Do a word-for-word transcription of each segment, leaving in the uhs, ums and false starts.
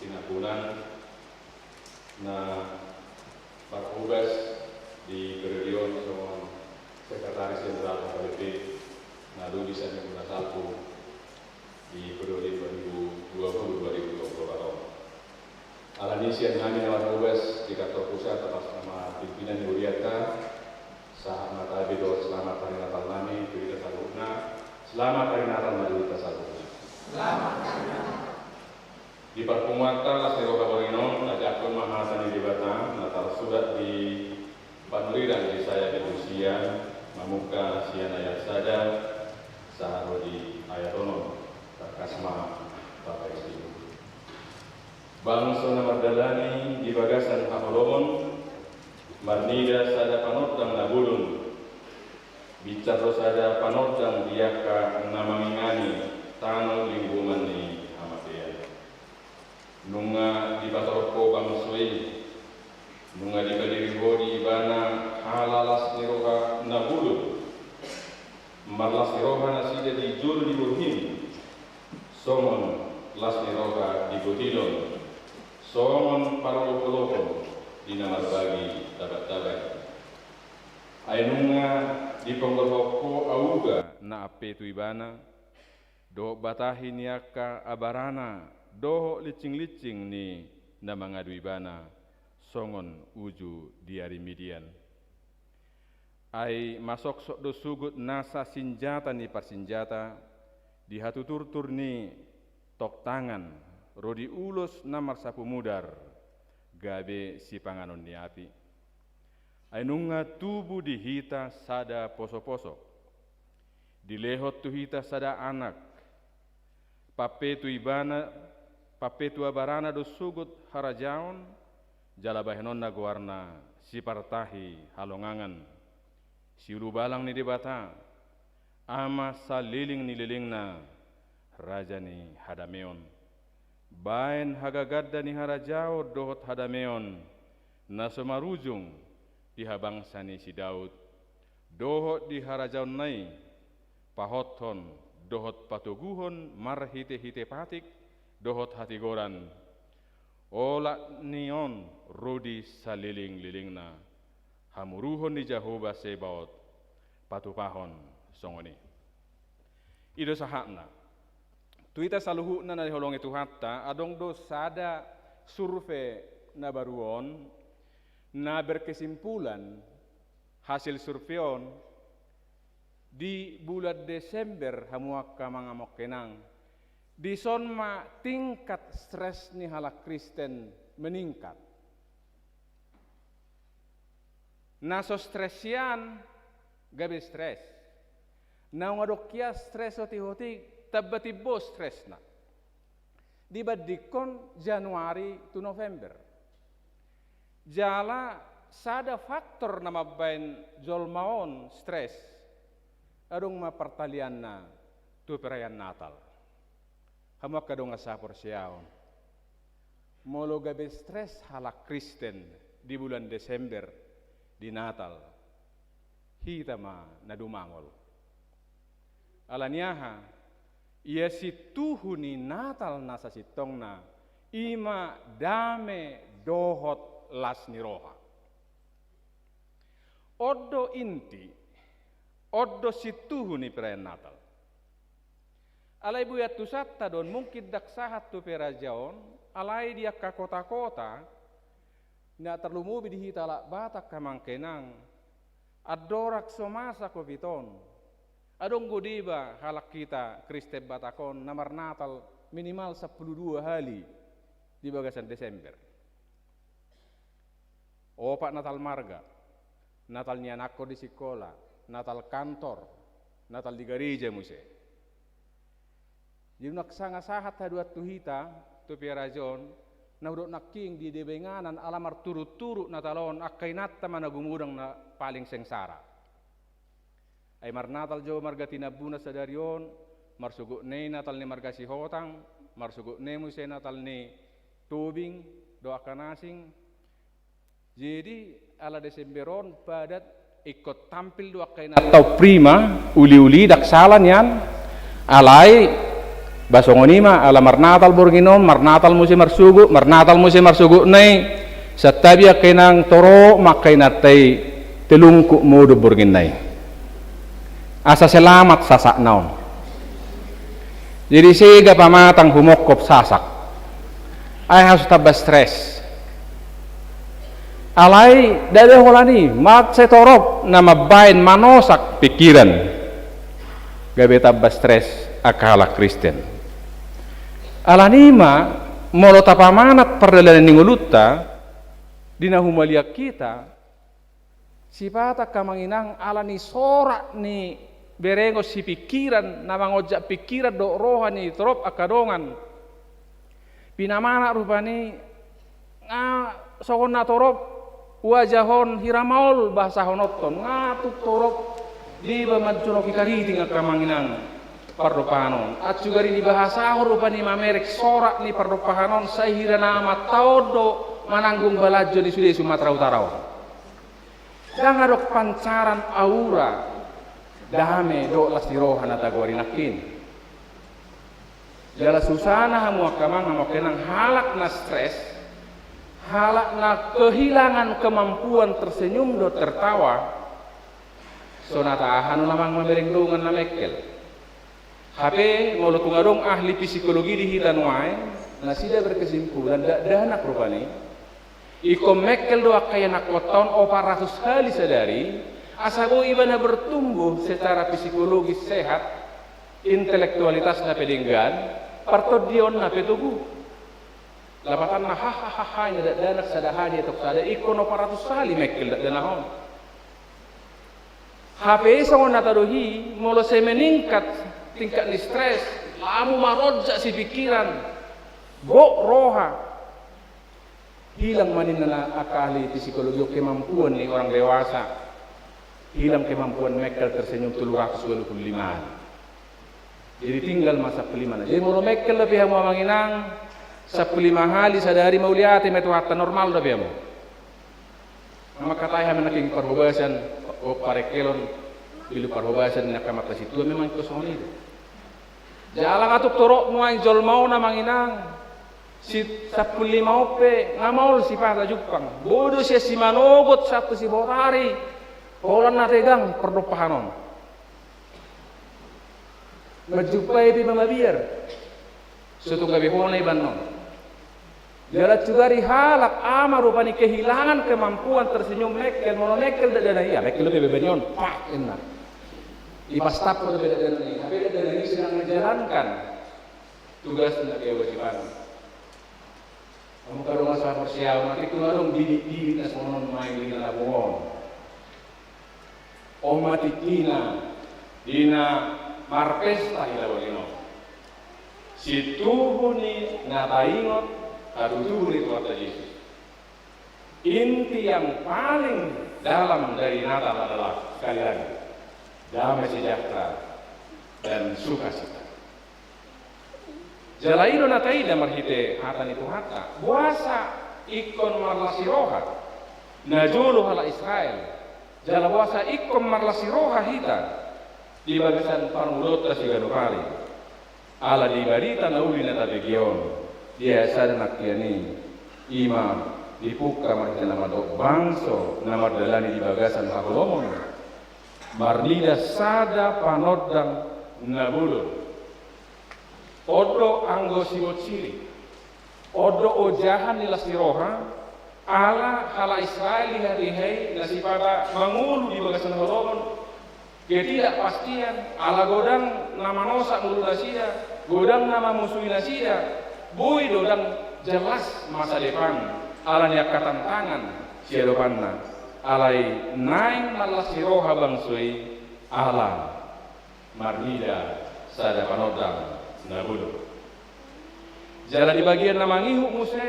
Tinambunan na marhobas di periode on songon Sekretaris Jenderal H K B P na lobi sian Minggu na salpu di periode dua ribu dua puluh dua ribu dua puluh empat on. Alani sian hami na marhobas di kantor pusat atas nama pimpinan ni hurianta, sahat ma tabi dohot selamat hari Natal nami tu hita saluhutna. Selamat hari Natal ma di hita saluhutna. Di parpunguanta las ni roha borngin on, tajangkon ma hata ni Debata na tarsurat di panurirang Jesaya bindu sia, mamungka sian ayat sada sahat ro di ayat onom. Tangkas ma Bapa i. Bangso na mardalani di bagasan haholomon, marnida sada panondang na bolon, binsar do sada panondang di angka na mangingani tano linggoman ni hamatean. Nunga dipatorop ho bangso i, nunga dipadiri ho di ibana hala las ni roha na bolon. Marlas ni roha nasida di jolo ni borngin, songon las ni roha di gotilon, songon parolopolohon di na marbagi tabantaban. Ai nunga diponggorhon ho auga na ampe tu ibana, dohot batahi ni angka abarana, dohot lincing-lincing ni na mangadu ibana, songon uju di ari Midian. Ai masoksok do sogot nasa sinjata ni parsinjata di hatuturtur ni tongtangan, ro di ulos na marsapu mudar, gabe sipanganon ni api. Ai nunga tubu di hita sada posoposo, dilehon tu hita sada anak, pampe tu ibana, pampe tu abarana do sogot harajaon, jala bahenonna goarna Sipartahi Halongangan, Siulubalang ni Debata, Ama saleleng ni lelengna, Raja ni hadameon. Baen hagaganda ni harajaon dohot hadameon na so marujung di habangsa ni si Daud, dohot di harajaonna i, pahothon dohot patoguhon marhitehite patik dohot hatigoran, olat ni on ro di salelenglelengna. Hamuruhon ni Jahowa Sebaot patupahon songon i. I do sahatna. Tu hita saluhutna na dihaholongi Tuhanta, adong do sada survei na baru on, na berkesimpulan hasil survei on, di bulan Desember, hamu angka amang amongke inang, dison ma tingkat stres ni halak Kristen meningkat. Na so stres hian, gabe stres. Naung adong hian stres otik-otik, tamba timbo stresna dibandingkon Januari tu November. Jala sada faktor na mambaen jolma on stres, adong ma partalianna tu perayaan Natal. Hamu angka dongan sahaporseaon, molo gabe stres halak Kristen di bulan Desember, di Natal, hita ma na dumangol. Ala ni aha? Ia situhu ni Natal na sasintongna, i ma dame dohot las ni roha. On do inti, on do situhu ni perayaan Natal. Alai boi antusanta do on, mungkin ndang sahat tu Peraja on, alai di angka kota-kota, na tarlumobi di hita halak Batak, amang inang, andorang so masa covid on, adong do deba halak hita Kristen Batak on na marnatal minimal sampulu dua hali di bagasan Desember. Opat Natal marga, Natal ni anakkon di sikola, Natal kantor, Natal di gareja muse. Jadi unang sanga sahat haduan tu hita, tu Peraja on, na hudok nangkin di deba inganan ala marturut-turut Natal on, angka inanta ma na gumodang na paling sengsara. Ai marnatal jo marga Tinambunan sadari on, marsogot na i Natal ni marga Sihotang, marsogot na i muse Natal ni Tobing dohot angka na asing. Jadi ala Desember on padat ingkon tampil do angka inanta on prima, uli-uli, ndang sala nian, alai Ba songon i ma, ala marnatal borngin on, marnatal muse marsogot, marnatal muse marsogot na i, santabi angka inang, torop ma angka inanta i telungkup modom borngin na i. Asa selamat sasakna on. Jadi sega pamatang humophop sasak. Ai haso tamba stres. Alai dade holan i, mansai torop na mambaen manosak pikiran. Gabe tamba stres angka halak Kristen. Alani i ma, molo tapamanat pardalanan ni ngolunta, di na humaliang hita, sipata angka amang inang ala ni sorak ni berengon sipikiran, na mangonjak pikiran dohot roha ni torop angka dongan. Pinamanat rupani, nga songon na torop uajahon hira maol bahasahononton, nga tung torop deba manjoloki kariting angka amang inang pardompahan on. Ancuga i dibahasahon rupani mamereng sorak ni pardompahan on, sai hira na mantau do mananggung balanjo ni sude Sumatera Utara on. Ndang adong pancaran aura dame dohot las ni roha na tagoari nangkin. Jala susana hamu angka amang, hamu angka inang, halak na stres, halak na kehilangan kemampuan tersenyum dohot tertawa, so na tahan on amang mamereng dongan na mengkel. Hape molo tung adong ahli psikologi di hita nuaeng, nasida berkesimpulan, dakdanak rupani, ingkon mengkel do angka ianakhonta on opat ratus hali sadari, asa boi ibana bertumbuh secara psikologis sehat, intelektualitasna pe denggan, partondionna pe togu. Lapatanna hahahaha, inna dakdanak sada hadiah tong sada, ingkon opat ratus hali mengkel dakdanak on. Hape songon na tadok i, molo sai meningkat tingkat ni stres, lam maronjak sipikiran, gok roha, hilang ma ninna angka ahli psikologi on kemampuan ni orang dewasa, hilang kemampuan mengkel tersenyum tolu ratus walu pulu lima. Jadi tinggal ma sampulu lima na. Jadi molo mengkel dope hamu amang inang sampulu lima hali sadari, mauliate ma Tuhanta, normal dope hamu. Nga mangkatai hami nangkin parhobasan, o, parengkelon, ilu parhobasan ni angka amanta sintua memang ingkon songon i do. Jala nga tung torop nuaeng jolma on amang inang, si sampulu lima on pe nga maol sipata jumpang. Boi do sian simanogot sahat tu sibotari, holan na tegang pardompahan on. Manjumpai pe ma mabiar. So tung gabe hona iba annon. Jala ancuga i halak ama rupani kehilangan kemampuan tersenyum, mengkel, molo mengkel dakdanak i, mengkel dope bebani on, pak, inna. Ipastaphon dope dakdanak i, hape dakdanak i sedang menjalankan tugasna, kewajibanna. Hamu angka dongan sahaporseaon, atik tu adong bibit-bibit na songon on main di na labung on. On ma tingkina di na marpesta hita borngin on. Situhu ni na taingot hatutubu ni Tuhanta Jesus. Inti yang paling dalam dari Natal adalah, sekali lagi, damai sejahtera dan sukacita. Jala i do na taida marhite hata ni Tuhanta, boasa ingkon marlas ni roha najolo halak Israel, jala boasa ingkon marlas ni roha hita di bagasan parngoluonta siganup ari. Ala di barita na uli na tabege on, di ayat sada nangkin i, i ma dipungka marhite na mandok, bangso na mardalani di bagasan haholomon, marnida sada panondang na bolon. On do anggo siboan sirik. On do ojahan ni las ni roha, ala halak Israel di hatiha i na sipata mangolu di bagasan holomon, ketidakpastian, ala godang na manosak ngolu nasida, godang na mamusui nasida, boi do ndang jelas masa depan, ala ni angka tantangan siadopanna. Alai naeng marlas ni roha bangso i, ala marnida sada panondang na bolon. Jala di bagian na mangihut muse,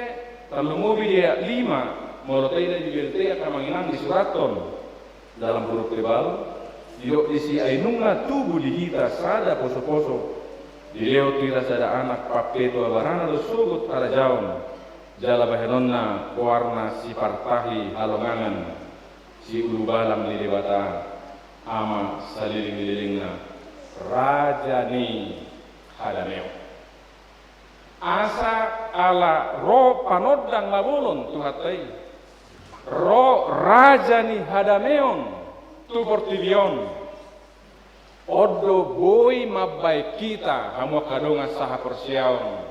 tarlumobi di ayat lima, molo taida di B L T angka amang inang disurathon dalam huruf tebal, didok disi, ai nunga tubu di hita sada posoposo, dilehon tu hita sada anak, pampeto abarana do sogot harajaon, jala bahenonna goarna Sipartahi Halongangan, Siulubalang ni Debata, Ama saleleng ni lelengna, Raja ni Hadameon. Ala ro panondang na bolon Tuhanta i. Ro raja ni hadameon tu portibi on. On do boi mambahen hita hamu angka dongan sahaporseaon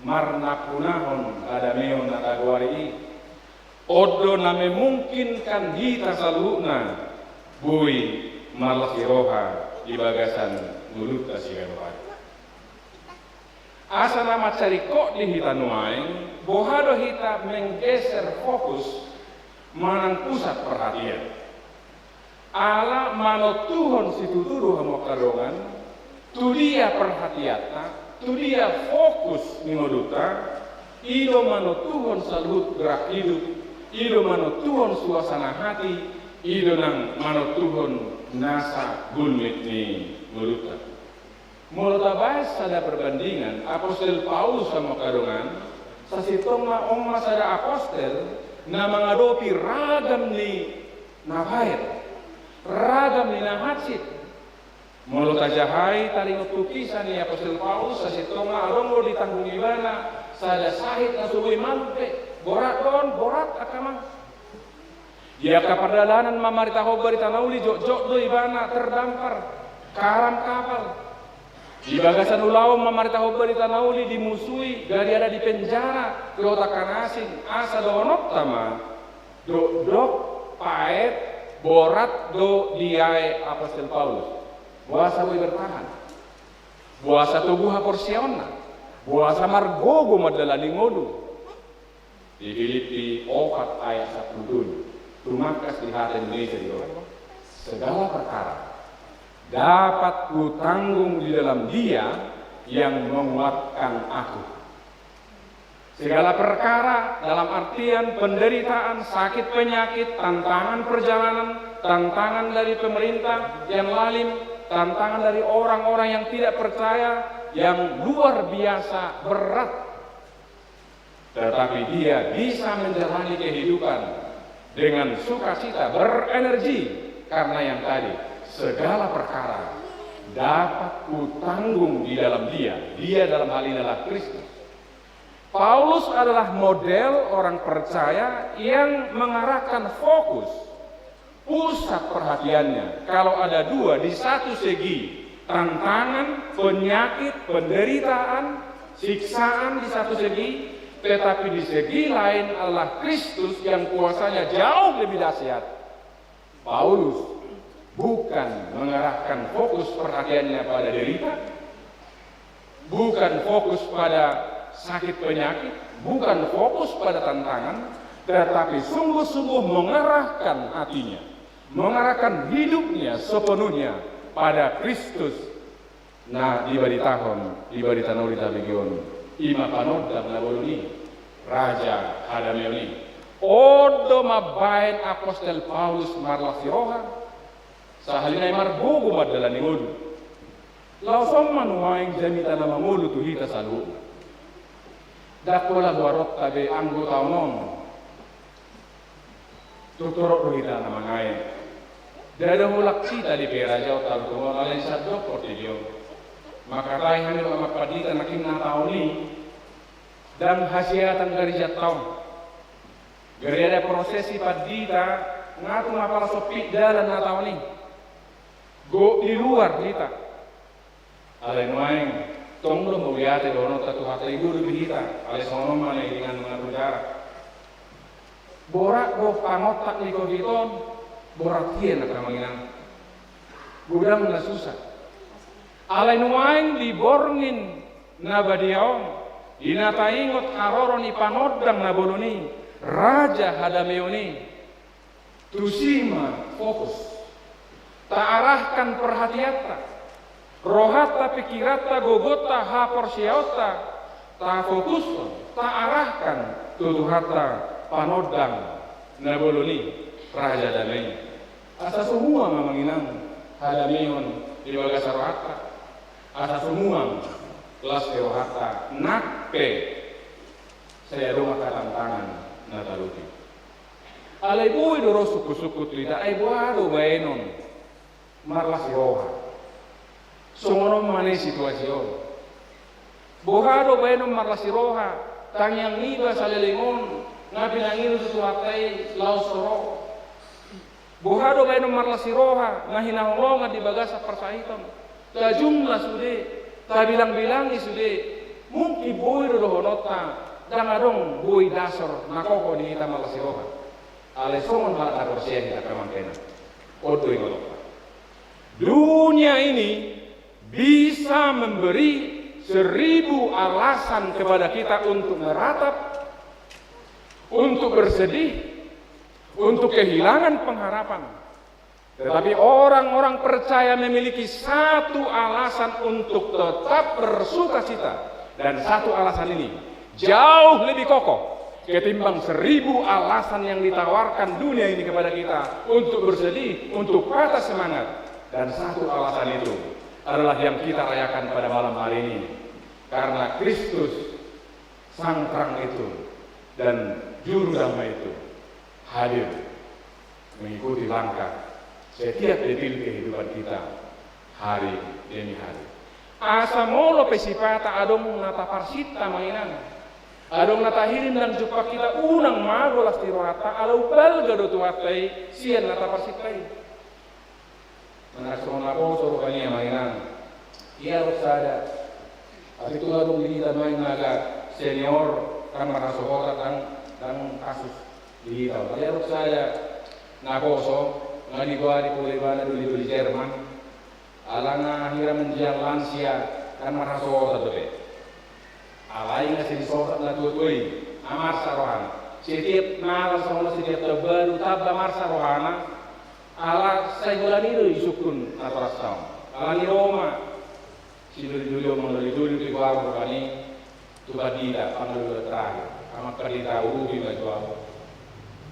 marnampunahon hadameon na tagoari i. On do na memungkinkan hita saluhutna boi marlas ni roha di bagasan ngolunta siganup ari. Asa na mansai ringkot di hita nuaeng, boha do hita menggeser fokus manang pusat perhatian. Ala manontuhon situtu do hamu angka dongan, tu dia perhatianta, tu dia fokus ni ngolunta, i do manontuhon saluhut gerak hidup, i do manontuhon suasana hati, i do nang manontuhon nasa gulmit ni ngolunta. Molo tabaen sada perbandingan, Apostel Paulus hamu angka dongan, sasintongna on ma sada apostel na mangadopi ragam ni na baen, ragam ni na hansit. Molo tajahai taringot tu kisah ni Apostel Paulus, sasintongna adong do ditanggung ibana sada sahit na so boi malum be, borat do on, borat angka amang. Di angka pardalanan mamaritahon barita na uli, jotjot do ibana terdampar, karam kapal. Di bagasan ulaon mamaritahon barita na uli, dimusui, gariada di penjara, di huta na asing, asa dohononta ma, dokdok, paet, borat do diae Apostel Paulus. Boasa boi bertahan? Boasa togu haporseaonna? Boasa margogo mandalani ngolu? Di Filipi opat ayat sampulu tolu, tumangkas di hata Indonesia didok, segala perkara dapat kutanggung di dalam Dia yang menguatkan aku. Segala perkara dalam artian penderitaan, sakit penyakit, tantangan perjalanan, tantangan dari pemerintah yang lalim, tantangan dari orang-orang yang tidak percaya yang luar biasa berat. Tetapi dia bisa menjalani kehidupan dengan sukacita, berenergi, karena yang tadi, segala perkara dapat kutanggung di dalam Dia. Dia dalam hal ini adalah Kristus. Paulus adalah model orang percaya yang mengarahkan fokus pusat perhatiannya, kalau ada dua, di satu segi tantangan, penyakit, penderitaan, siksaan di satu segi, tetapi di segi lain adalah Kristus yang kuasanya jauh lebih dahsyat. Paulus bukan mengarahkan fokus perhatiannya pada derita, bukan fokus pada sakit penyakit, bukan fokus pada tantangan, tetapi sungguh-sungguh mengarahkan hatinya, mengarahkan hidupnya sepenuhnya pada Kristus. Na dibaritahon di barita na uli tabege on, i ma panondang na bolon i, raja hadameon i. On do mambaen Apostel Paulus marlas ni roha. Sahali nai margogo mandalani ngolu. Laos on ma nuaeng jamita na mangolu tu hita saluhutna. Ndang pola boaronta be anggo taon on tung torop do hita na mangae. Ndada holan hita di perajaon tarutung on, alai sandok portibi on. Mangkatai hami do amang pandita nangkin na taon i ndang hasiatan garejanta on. Gariada prosesi pandita nga tung apala sompit dalan na taon i. Gok di luar hita. Alai nuaeng, tong do mauliate dohononta Tuhanta, ibodo be hita, alai songon on ma na iringan mangatur jarak. Borat do pangontak ni covid on, borat hian angka amang inang. Godang na susa. Alai nuaeng di borngin na badia on, di na taingot haroro ni panondang na bolon i, raja hadameon i. Tusi ma fokus. Taarahkan perhatianta, rohanta, pikiranta, gogonta, haporseaonta, tafokushon, taarahkan tu Tuhanta panondang na bolon i, raja dame i. Asa so muang amang inang hadameon di bagasan rohanta. Asa so muang las ni rohanta nang pe sai adong angka tantangan na talupi. Alai boi do ro sungkun-sungkun tu hita, ai boha do baenon marlas ni roha? Songon on ma na i situasi on. Boha do baenon marlas ni roha? Tangiang niba saleleng on, nga pinangido tu Tuhanta i laos so ro. Boha do baenon marlas ni roha, na hinaholongan di bagasan parsahiton. Tajumlah sude, tabilangbilangi sude, mungkin boi do dohononta, ndang adong boi dasor na koko di hita marlas ni roha. Alai songon halak na porsea hita pe amang inang. On do ingotonta. Dunia ini bisa memberi seribu alasan kepada kita untuk meratap, untuk bersedih, untuk kehilangan pengharapan. Tetapi orang-orang percaya memiliki satu alasan untuk tetap bersukacita. Dan satu alasan ini jauh lebih kokoh ketimbang seribu alasan yang ditawarkan dunia ini kepada kita untuk bersedih, untuk patah semangat. Dan satu alasan itu adalah yang kita rayakan pada malam hari ini. Karena Kristus, Sang Terang itu, dan Juru Damai itu hadir mengikuti langkah setiap detil kehidupan kita hari demi hari. Asa molo pe sipata adong na taparsinta amang inang, adong na tahirim ndang jumpang hita, unang mago las ni rohanta, ala umbalga do Tuhanta i sian na taparsinta i. Manang songon naposo rupani amang inang. Ia rap sada. Asi tu adong di hita nuaeng na agak senior, kan marhasohotan ndang, ndang kasus di hita. Ia rap sada naposo, nga digoari pola ibana doli-doli Jerman. Ala nga hira manjea lansia, kan marhasohotan dope. Alai nga sai disohot na tuatua i, nga marsak rohana. Setiap malam songon setiap taon baru tamba marsak rohana. Ala sai holan i do isungkun natorasna on. Alani i do ma sidolidoli on, manang dolidoli pe goarna rupani, tu pandita pangalualuan terakhir. Amang pandita, urupi ma tu ahu.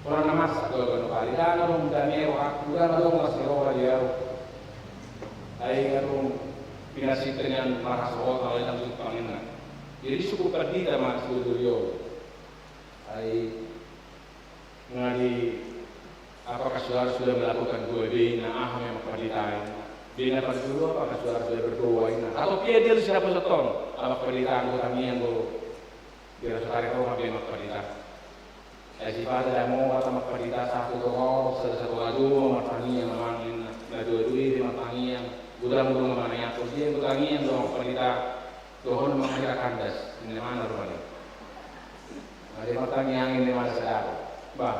Holan na marsak do ganup ari, ndang adong dame rohangku, ndang adong las ni roha di ahu. Ai nga dung pinarsinta nian marhasohotan, alai ndang jumpang ninna. Jadi sungkun pandita ma sidolidoli on. Ai nga di, apakah saudara sudah melakukan dua B, ninna. Aha ma amang pandita i? B na parjolo, apakah saudara sudah berdoa, ninna. Atau piga dia lu sinaposo on? Amang pandita, anggo tangiang do. Biar sotari tong be amang pandita. Ai sipata da mora amang pandita, satu tong, sada satu raja ma martangiang amang, ninna. Na dua-dua i be martangiang. Godang do na manang i, anggo dia do tangiang do amang pandita. Dohon ma hira kandas, ninna imana rupani. Nga dia martangiang, ninna imana sadari. Bah,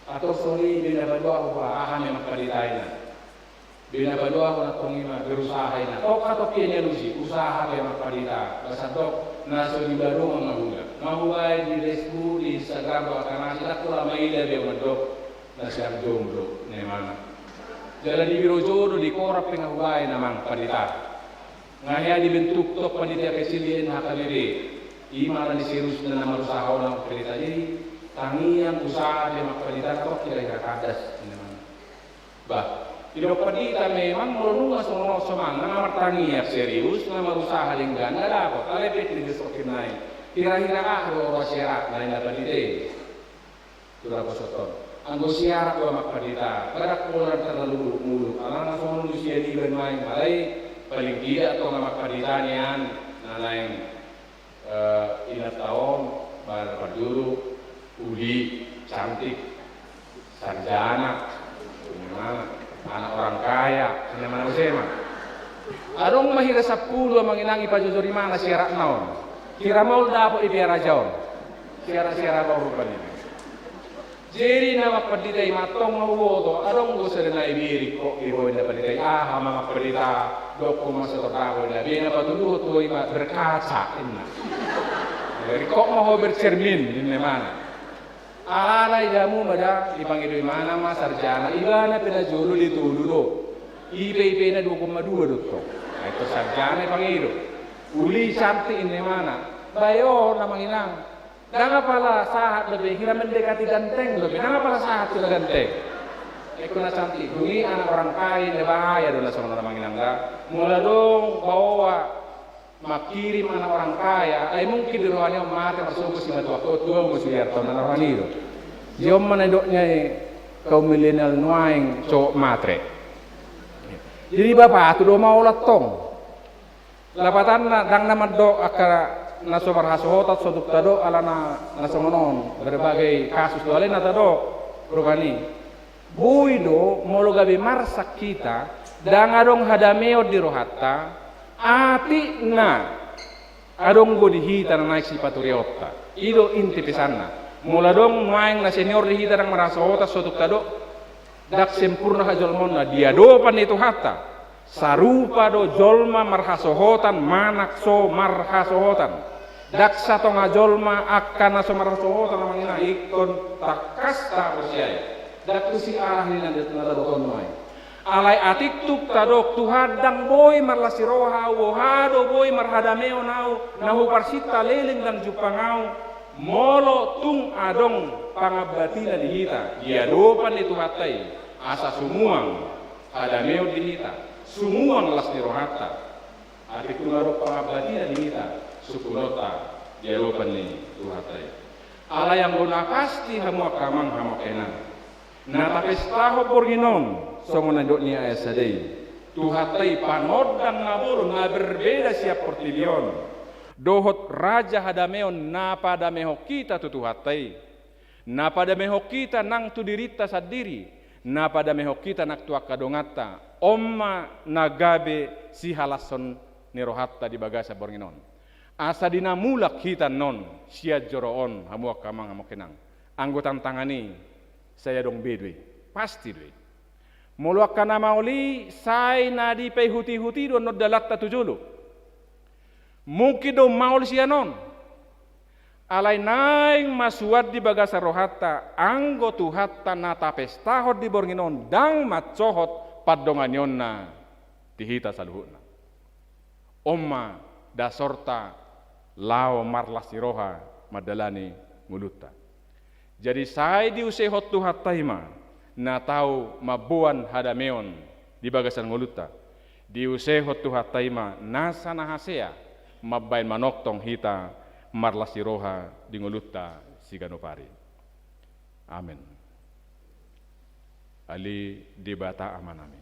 ator songon i be na padoahu, bah, aha ma amang pandita, ninna. Be na padoahu antong i ma berusaha, ninna. Tong atau piga nialusi, usaha be amang pandita. Bah, sandok na so dibaru ma mahula. Nga hubaen di Facebook, di Instagram, dohot angka na asing, ndang pola maila be ahu mandok na sedang jomblo, ninna imana. Jala di biro jodoh di koran pe nga hubaen amang pandita. Nga hea dibentuk tong panitia kecil di N H K B P. I ma ala ni seriusna na marusaha on amang pandita. Jadi tangiang, usaha be amang pandita, tong hira-hira kandas, ninna imana. Bah, didok pandita memang molo nunga songon on somangan, na martangiang serius, na marusaha denggan, na dapot, alai pe di sokirna i. Hira-hira aha do ro siaratna, ninna pandita i. Tu naposo on. Anggo siarat do amang pandita, ndang pola terlalu muluk-muluk. Alana songon on do sian iba nuaeng, alai paling tidak tong amang pandita nian, na naeng, eh, inanta on, bah, parjolo, uli, cantik, sarjana, ninna imana, anak orang kaya, ninna imana, muse ma. Adong ma hira sampulu amang inang, ipajojor imana siaratna on. Hira maol dapot di Pea Raja on. Siarat-siarat on rupani. Jadi ninna amang pandita i, ma antong nga huboto, adong do sada na ibereng kok, iboto ninna pandita i, aha ma amang pandita, dokkon ma sator dapot, ninna. Be na patuduhon tu ho i ma berkaca, ninna. Jadi kok ma ho bercermin, ninna imana. Alana i, da hamu ma da, dipangido imana ma sarjana, ibana pe na jolo di tolu do. I pe, i pe na dua koma dua do tong. Ai tong sarjana ipangido. Uli, cantik, ninna imana. Bah, i on amang inang. Ndang apala sahat dope, hira mendekati ganteng dope, ndang apala sahat hira ganteng. Ingkon na cantik, dung i anak orang kaya, ninna, bahaya do na songon on amang inang da. Molo adong baoa mangkirim anak orang kaya, ai mungkin di rohana on mate, marsombu simatua, tua, tua, molo suliar tona rohana i do. Di on ma na nidokna i, kaum milenial nuaeng, cowok matre. Jadi bapa tu do maolat tong. Lapatanna, ndang na mandok angka na so marhasohotan so tung tadok alana na songon on berbagai kasus do alai na tadok. Rupani boi do molo gabe marsak hita, ndang adong hadameon di rohanta, atik na adong do di hita na naeng sipatureonta. I do inti pesanna. Molo adong nuaeng na senior di hita ndang marhasohotan so tung tadok, ndang sempurna hajolmaonna di adopan ni Tuhanta. Sarupa do jolma marhasohotan manang so marhasohotan. Ndang satonga jolma angka na so marhasohotan, amang inang, ingkon tangkas tahaporseai. Ndang tusi arah ni na tadok on nuaeng. Alai atik tung tadok, Tuhan, ndang boi marlas ni roha au, boha do boi marhadameon au, na huparsinta leleng ndang jumpang au, molo tung adong pangambatina di hita di adopan ni Tuhanta i, asa sumuang hadameon di hita, sumuang las ni rohanta. Atik tung adong pangambatina di hita, sungkunonta di adopan ni Tuhanta i. Alai anggo na pasti, hamu angka amang, hamu angka inang, na tapestahon borngin on, songon na nidok ni ayat sada i, Tuhanta i panondang na bolon, na berbeda sian portibi on, dohot raja hadameon na padamehon hita tu Tuhanta i, na padamehon hita nang tu dirinta sandiri, na padamehon hita nang tu angka donganta. On ma na gabe sihalashon ni rohanta di bagasan borngin on. Asa di na mulak hita annon sian joro on, hamu angka amang, hamu angka inang, anggo tantangan i sai adong be do i, pasti do i. Molo angka na maol i sai na dipaihutihut i do annon dalanta tu jolo. Mungkin do maol sian on. Alai naeng ma suan di bagasan rohanta, anggo Tuhanta na tapestahon di borngin on ndang mansohot pandonganionna di hita saluhutna. On ma dasorta laho marlas ni roha mandalani ngolunta. Jadi sai diusehon Tuhanta i ma na tau mamboan hadameon di bagasan ngolunta. Diusehon Tuhanta i ma nasa na hasea mambahen manongtong hita marlas ni roha di ngolunta siganup ari. Amen. Ale Debata Amanami,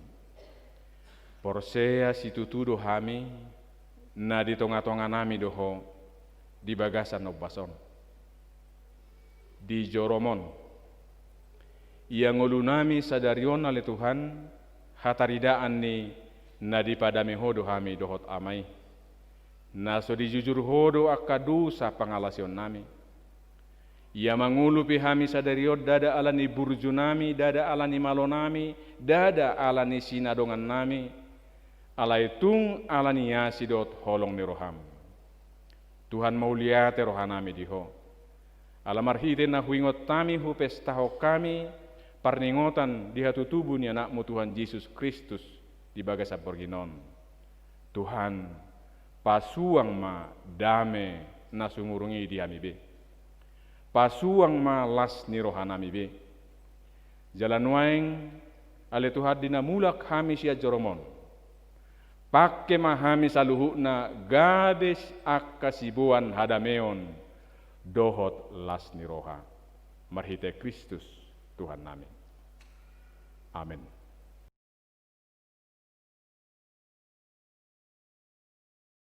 porsea situtu do hami na di tongatonganami do Ho di bagasan ombas on, di jorom on. Ia ngolunami sadari on, ale Tuhan, hataridaan ni na dipadame Ho do hami dohot Ama i, na so dijujur Ho do angka dosa pangalaosionnami. Ia mangolu pe hami sadari on ndada ala ni burjunami, ndada ala ni malonami, ndada ala ni sinadongannami, alai tung ala ni asi dohot holong ni roham. Tuhan, mauliate rohanami di Ho, ala marhite na huingot hami hupestahon hami parningotan di hatutubu ni Anakmu Tuhan Jesus Kristus di bagasan borngin on. Tuhan, pasuang ma dame na sumurung i di hami be. Pasuang ma las ni rohanami be. Jala nuaeng, ale Tuhan, di na mulak hami sian jorom on, pangke ma hami saluhutna gabe angka siboan hadameon dohot las ni roha. Marhite Kristus Tuhannami. Amen.